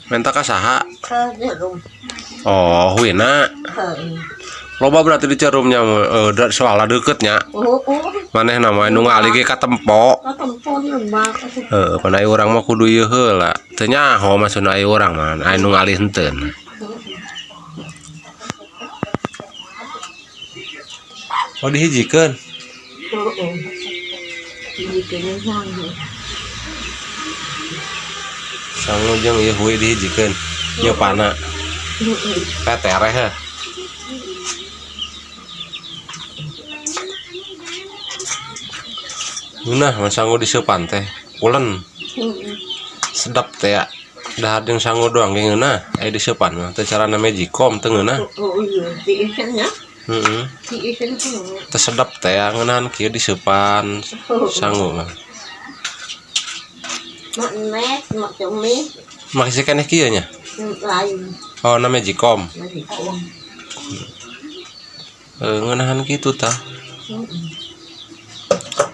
Menta ka saha? Ka Cerum. Oh, huina. Heeh. Loba berarti di Cerumnya soalnya deketnya. Oh, oh. Maneh nama nu ngali ge katempo. Katempo di lembak atuh. Heeh, pan ai urang mah kudu ieu heula. Teu nyaho maksudna ai urang mah, ai nu ngali henteu. Oh, dihijikeun. Heeh. Hijikeun sangu. Sangu jeung ieu hui dihijikeun. Nyeupana. Heeh. Petereh heh. Nah, sangu diseupan teh. Pulen. Sedap teh ya. Dahar jeung sangu doang ge ngeunah. Aya diseupan mah teh carana magicom teu ngeunah. Oh iya, tiisan nya. Heeh. Tiisan tuh. Teu sedap teh ya ngeunahan kieu diseupan sangu mah. Mak net, mak cumi. Masih keneh kieu nya? Lain. Oh, na magicom. Magicom. Ngeunahan kitu tah.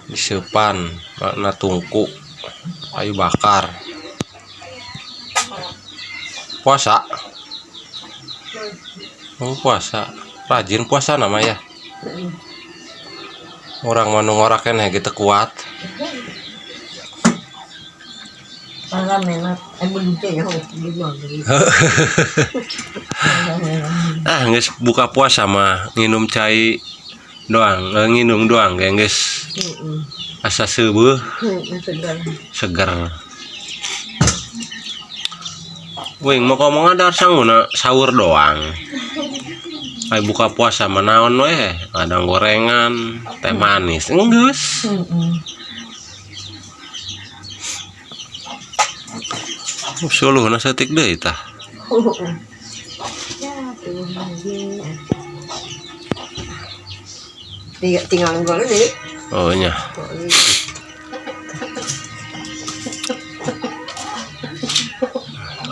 Diseupan, makna tungku, kayu bakar. Puasa? Oh, puasa. Rajin puasa nama ya. Orang mah nu ngorak keneh gitu kuat. Ah, geus buka puasa mah nginum cai doang, nginum doang ge geus. Asa seueuh. Seger. Wing mau ngomong ada sanguna sahur doang. Ai buka puasa mah naon we, ada gorengan, teh manis, enggeus. Suluhna saeutik deui tah. Tinggal goreng. Oh nya.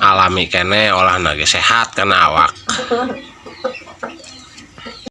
Alami kene olahna ge sehat kana awak.